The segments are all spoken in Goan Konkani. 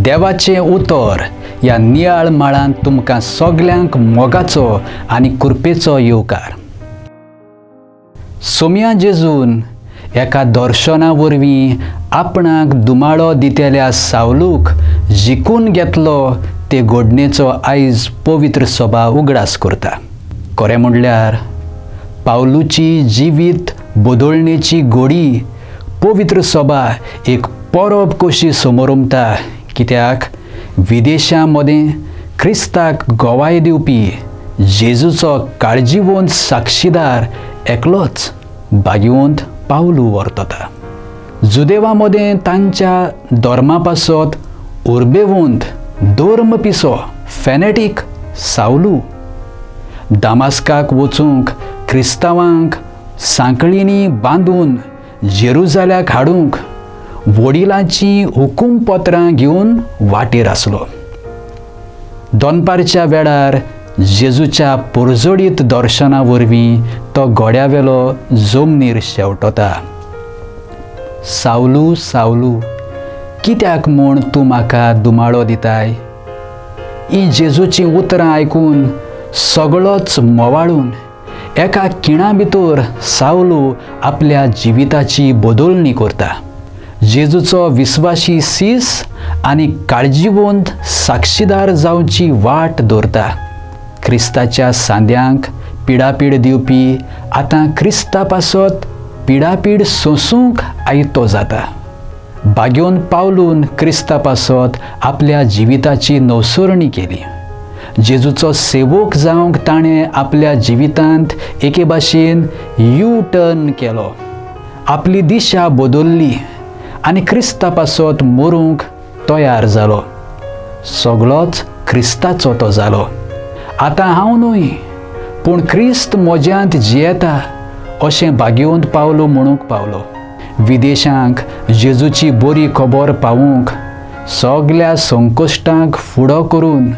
देवाचें उतर ह्या नियाळ माळांत तुमकां सगल्यांक मोगाचो आनी कृपेचो येवकार. सोम्या जेजून एका दर्शना वरवीं आपणाक दुमाळो दितेल्या सावलूक जिखून घेतलो ते घडणेचो आयज पवित्र सभा उगडास करता. खरें म्हणल्यार पावलूची जिवीत बदलणेची घोडी पवित्र सभा एक परब कशी समोरमता, कित्याक विदेशां मदें क्रिस्ताक गवाय दिवपी जेजूचो काळजीवंत साक्षीदार एकलोच भाग्यवंत पावलू वर्तता. जुदेवा मदें तांच्या धर्मा पासत उर्बेवंत धर्म पिसो फॅनेटीक सावलू दामास्काक वचूंक क्रिस्तांवांक सांकळींनी बांदून जेरुजाल्याक हाडूंक वडिलांची हुकुमपत्रां घेवन वाटेर आसलो. दनपारच्या वेळार जेजूच्या पुरजोडीत दर्शना वरवीं तो घोड्यावेलो जमनीर शेवटता. सावलू सावलू कित्याक म्हूण तूं म्हाका दुमाळो दिताय? ही जेजूचीं उतरां आयकून सगळोच मोवाळून एका खिणा भितर सावलू आपल्या जिविताची बदलणी करता. जेजूचो विस्वाशी सीस आनी काळजीवंत साक्षीदार जावची वाट दवरता. क्रिस्ताच्या सांद्यांक पिडापीड दिवपी आतां क्रिस्ता पासत पिडापीड सोंसूंक आयतो जाता. भाग्योन पावलून क्रिस्ता पासत आपल्या जिविताची नवसरणी केली. जेजूचो सेवक जावंक ताणें आपल्या जिवितांत एके भाशेन यू टर्न केलो, आपली दिशा बदल्ली आनी क्रिस्ता पासत मरूंक तयार जालो. सगळोच क्रिस्ताचो तो जालो. आतां हांव न्हय पूण क्रिस्त म्हज्यांत जियेता अशें भाग्यवंत पावलो म्हणूंक पावलो. विदेशांक जेजूची बरी खबर पावूंक सगल्या संकश्टांक फुडो करून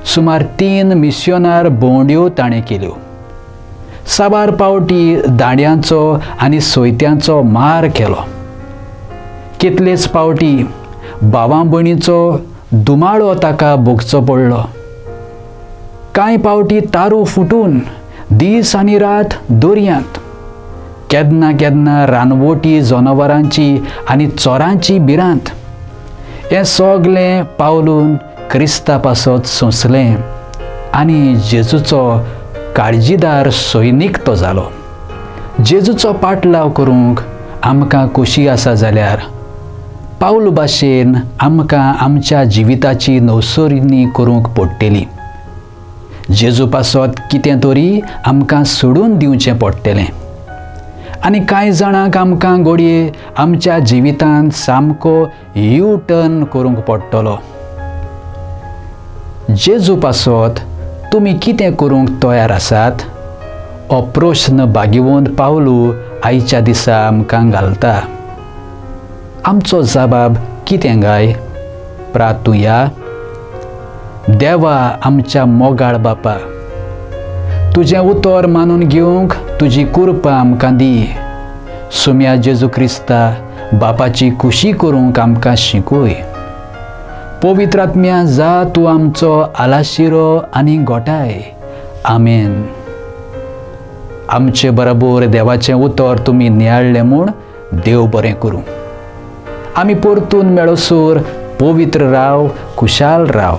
सुमार 3 मिशनार भोंवड्यो ताणें केल्यो. साबार पावटी दांड्यांचो आनी सोयत्यांचो मार केलो. कितलेच पावटी भावां भयणीचो दुमाळो ताका भोगचो पडलो. कांय पावटी तारू फुटून दीस आनी रात दर्यांत, केन्ना केन्ना रानवटी जनावरांची आनी चोरांची भिरांत, हें सगलें पावलून क्रिस्ता पासत सोंसलें आनी जेजूचो काळजीदार सैनीक तो जालो. जेजूचो पाटलाव करूंक आमकां खोशी आसा जाल्यार पावलू भाशेन आमकां आमच्या जिविताची नवसरणी करूंक पडटली. जेजू पासत कितें तरी आमकां सोडून दिवचें पडटलें आनी कांय जाणांक आमकां घडये आमच्या जिवितांत सामको यू टर्न करूंक पडटलो. जेजू पासत तुमी कितें करूंक तयार आसात हो प्रश्न भाग्यवंत पावलू आयच्या दिसा आमकां घालता. आमचो जबाब कितें गाय? प्रातुया. देवा आमच्या मोगाळ बापा, तुजें उतर मानून घेवंक तुजी कृपा आमकां दी. सुम्या जेजू क्रिस्ता बापाची खुशी करूंक आमकां शिकय. पवित्र आत्म्या जा तूं आमचो आलाशिरो आनी गोठाय. आमेन. आमचे बरोबर देवाचें उतर तुमी नियाळ्ळें म्हूण देव बरें करूं. आमी परतून मेळोसर पवित्र राव, खुशाल राव.